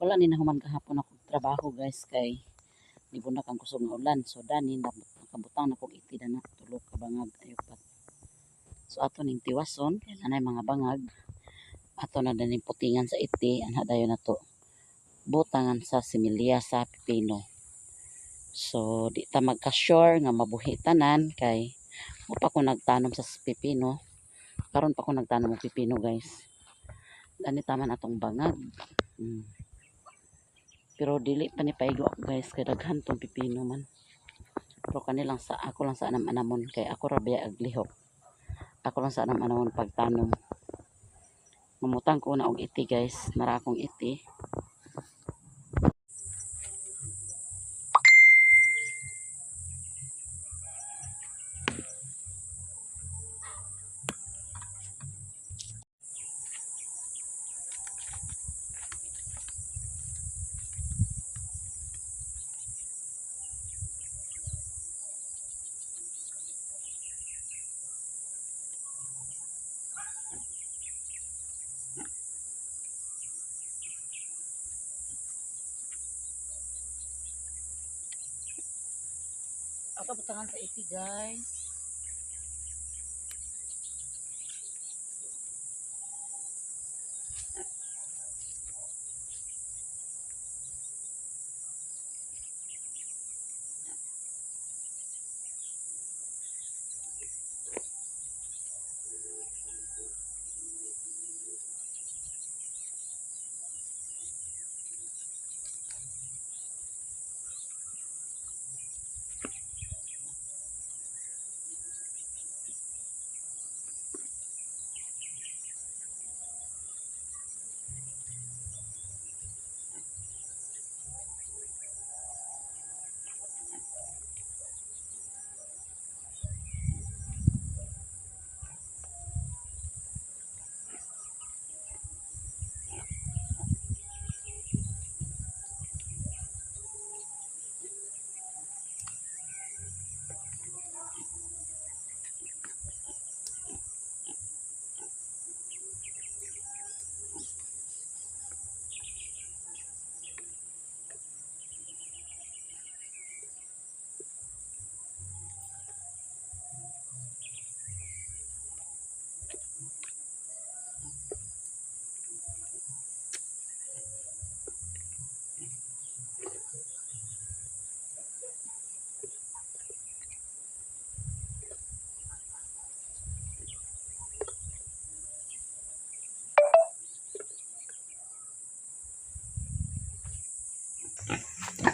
Wala ni nahuman gahapon ako trabaho, guys, kay nibunak ang kusog nga ulan. So dani nakabutang na kog iti na tulo ka bangag ayupat. So ato ning tiwason kay nanay mga bangag. Ato na daning putingan sa iti anha dayon nato butangan sa similya sa pipino. So di ta magka-sure nga mabuhi tanan kay mo pa ko nagtanom sa pipino. Karon pa ko nagtanom og pipino, guys. Dani taman atong bangag. Pero dili pa ni paigo, guys, kay daghan tong pipino man. Pero kanilang sa ako lang sa anam-anamon kay ako ra biya aglihok. Ako lang sa anam-anamon pagtanom. Mamutang ko na og iti, guys. Nara akong iti. Ato butangan sa iti, guys.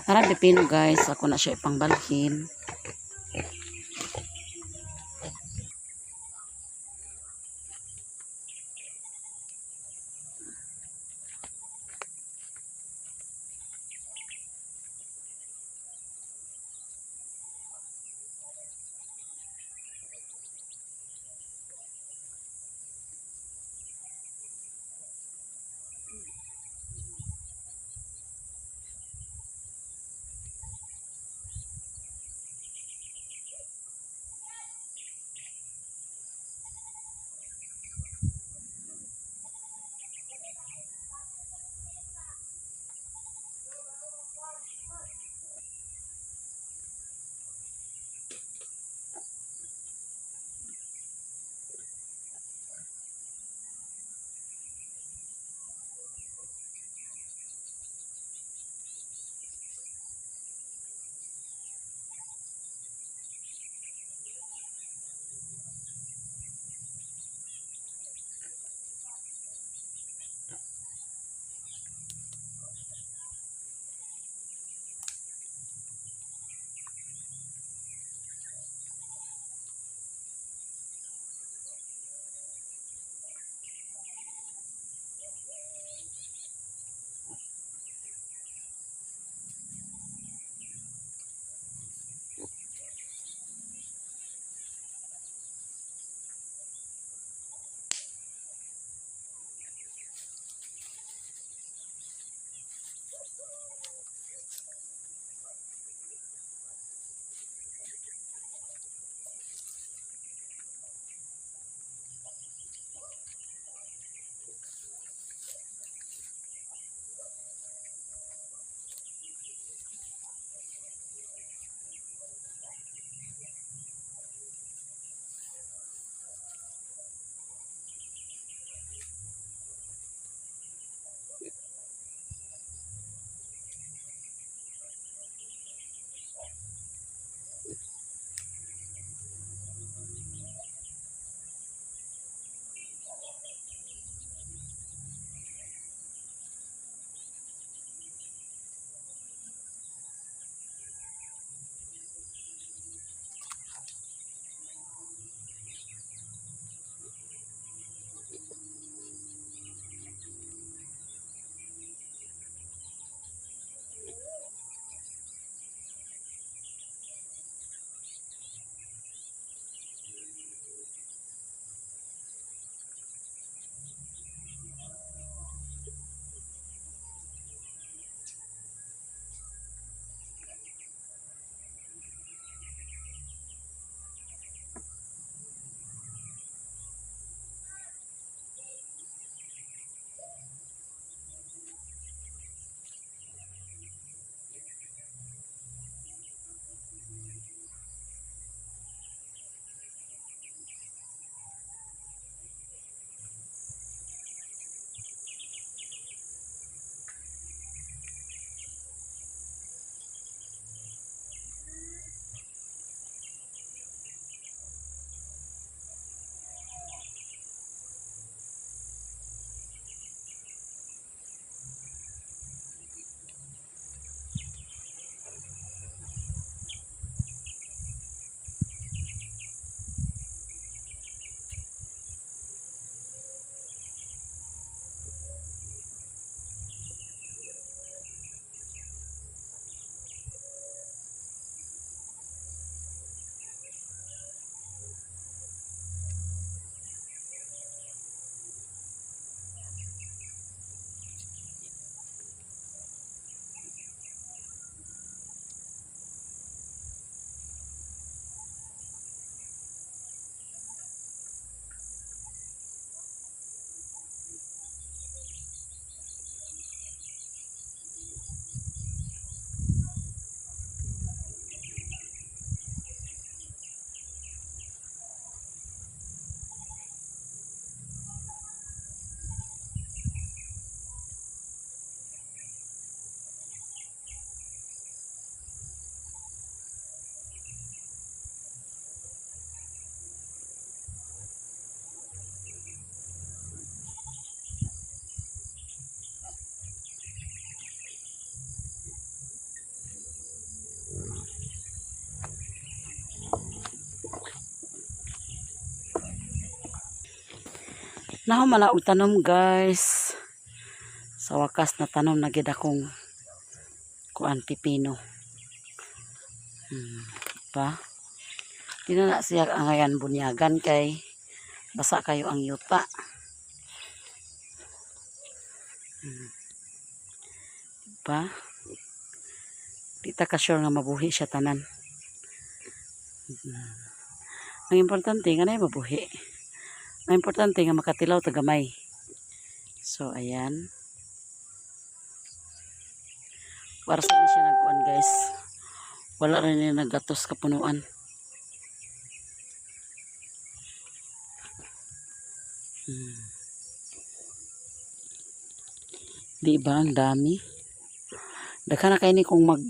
Para pipino, guys, ako na siya ipangbalhin. Nahuman na og tanom, guys. Sa wakas natanom na gid akong kuan, pipino. Pa. Di na na siya angayan bunyagan kay basa kayo ang yuta. Pa. Di ta ka sure nga mabuhi siya tanan. Ang importante nga na mabuhi. Ang importante nga makatilaw ta gamay. So ayan. Para sa ni siya nagkuan, guys. Wala rin niya naggatos kapunuan. Di ba ang dami? Daghan na kay ni kung mag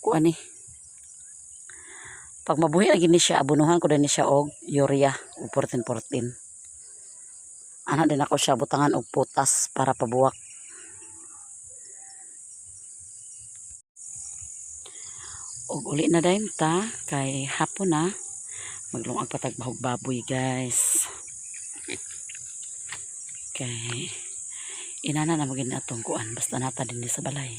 kuan ni. Pag mabuhi na gini siya, abunuhan ko din ni siya og urea og 14-14. Ana din ako siya butangan og putas para pabuwak. Og uli na dayon ta kay hapon na, maglungag pa tag bahog baboy, guys. Kay inana na magin atong kuan basta nata din sa balay.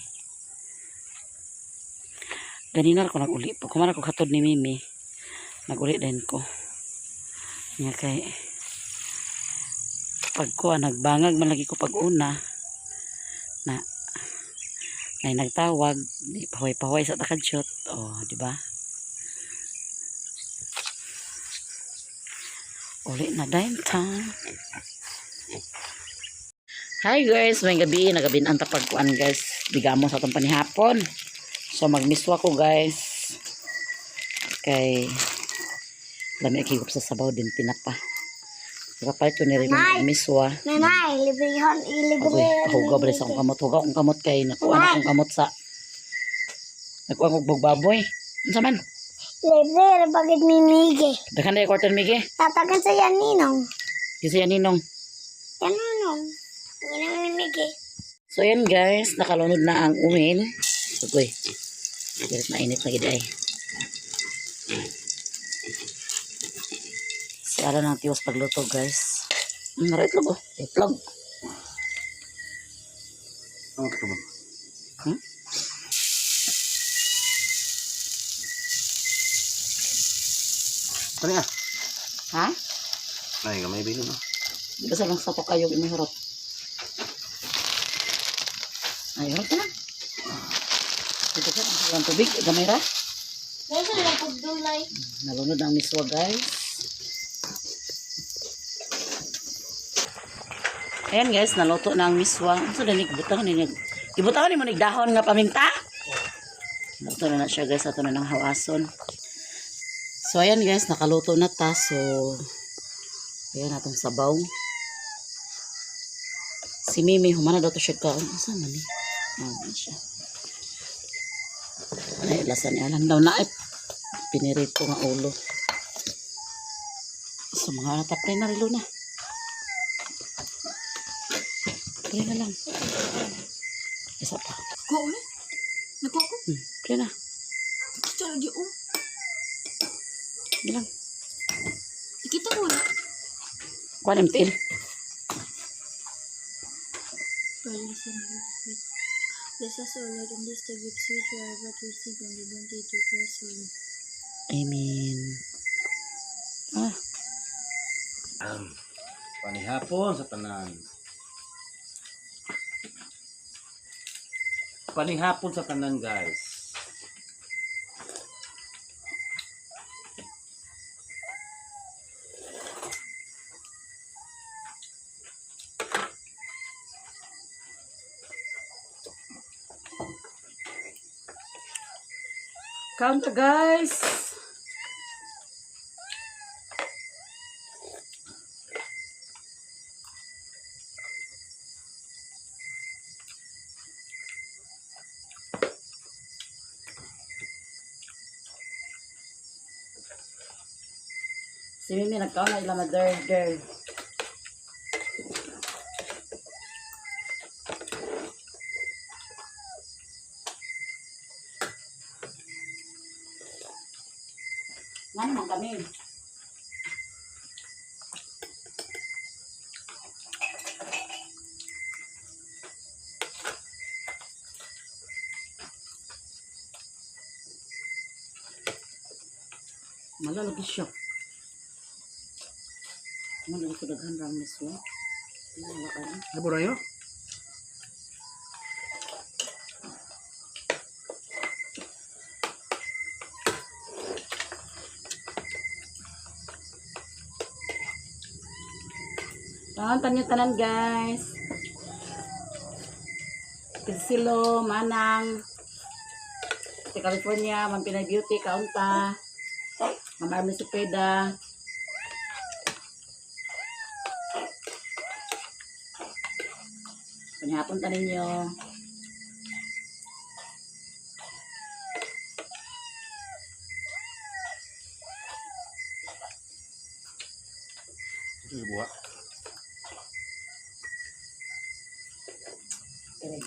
Ganina ko nag-uli po. Kumara ko katod ni Mimi. Nag-uli din ko. Nya kay pag kuan nagbangag man lagi ko pag una na ay nagtawag di pahuway-pahuway sa takadshot, oh, di ba? Uli na dayon ta. Hi guys, may gabi, nagabinan ta pagkuan, guys. Digamo sa atong panihapon. So magmiswa ko, guys. Kay lami higop sa sabaw din tinapa. Kapalit ko ni rin Nay! miswa. Nanay, librehon, ilibre. Agoy, hugaw ba sa akong kamot? Hugaw akong kamot kay nakuha na akong kamot sa nakuha kong baboy. Unsa man? Libre, bagit ni Mige. Daghan na kwarter, Mige. Tatagan sa yan, Ninong. Kasi yan, Ninong. Yan, Ninong. Ninong ni Mige. So ayan guys, nakalunod na ang umin. Agoy. Galit mainit na gid ay. Si Alan ang tiwas pagluto, guys. Nara itlog oh. Itlog. Ano ka ba? Hmm? Ano yan? Ha? Ay, gamay ba yun? Di ba sa lang sa to kayo inihurot? Ay, hurot na lang. Dito ka, ang tubig. Gamay ra. Nasa lang pagdulay. Nalunod ang miswa, guys. Ayan guys, naluto na ang miswa. Ano sa danig butang ni Ibutang ni mo nig dahon nga paminta. Luto na na siya, guys, ato na ng hawason. So ayan guys, nakaluto na ta. So ayan atong sabaw. Si Mimi humana daw to siya kaon. Asa man ni? Ah, siya. Ay, lasa ni Alan daw na ay pinirito nga ulo. So mga natapre na rilo na. Pre na lang. Isa pa. Ko ulit. Nakuha ko. Pre na. Kita lagi oh. Hindi lang. Kita ko eh. Kuha na tiil. Bless us, O Lord, and these thy gifts which we are about to receive from the bounty to Christ our Lord. Amen. Ah, Panihapon sa tanan. Panihapon sa tanan, guys. Count ta, guys. Si Mimi nagkaon na ila mother girl. Nga naman kami. Malalagi siya. Ano lagi ko daghan ra mismo. Wala ka na. Ano ba yun? Tanan tanyo tanan, guys. Pinsilo, Manang, sa California, Ma'am Pinay Beauty, Kaunta, Ma'am Armin Cepeda. Panihapon ta ninyo. Ito yung buha. Kere.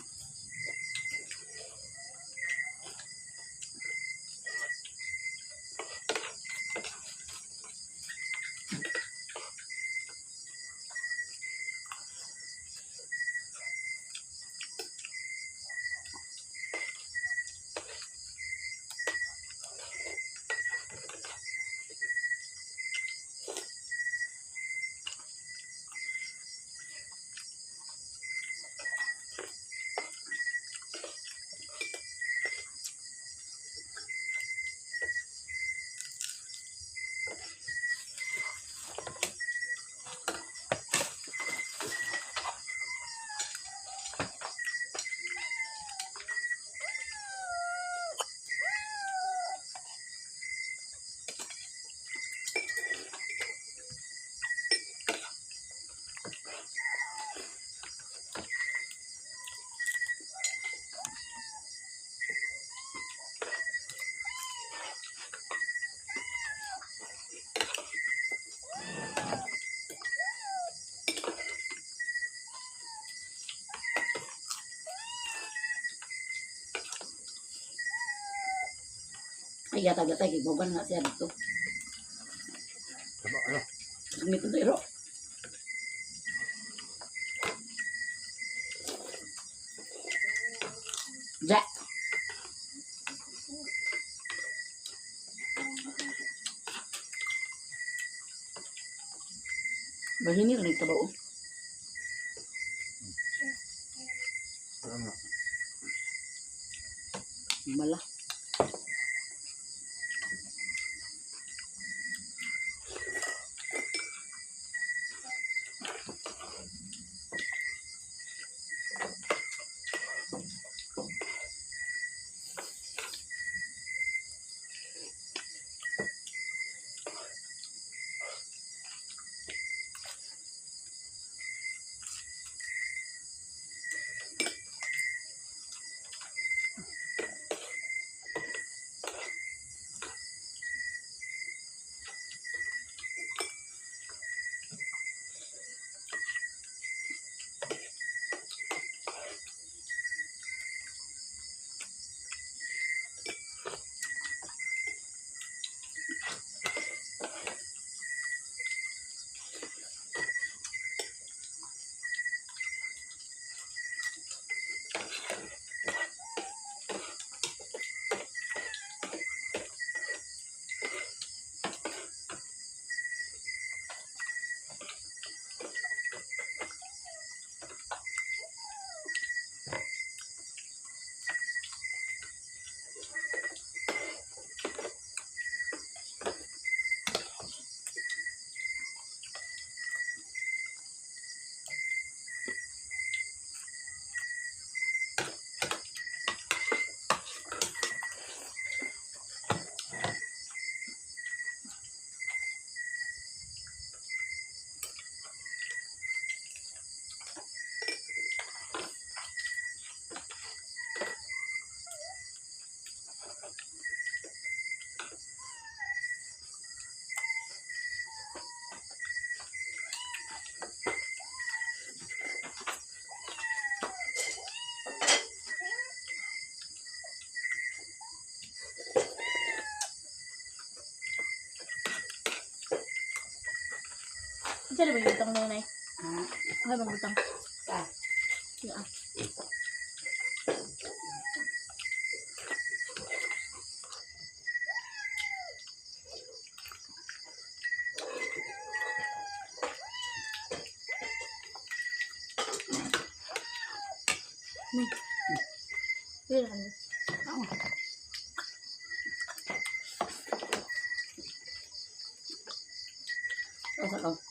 Ay, yata-yata, gibogan nga siya dito. Tama, ano? Gamitin to, iro. Ja. Bahini rin ito ba? Oh? Ano? Mala. Unsa na ba yung butang na? Ha? Okay bang butang? Ah. Yeah. Wala ka na. Oh. Asa ka?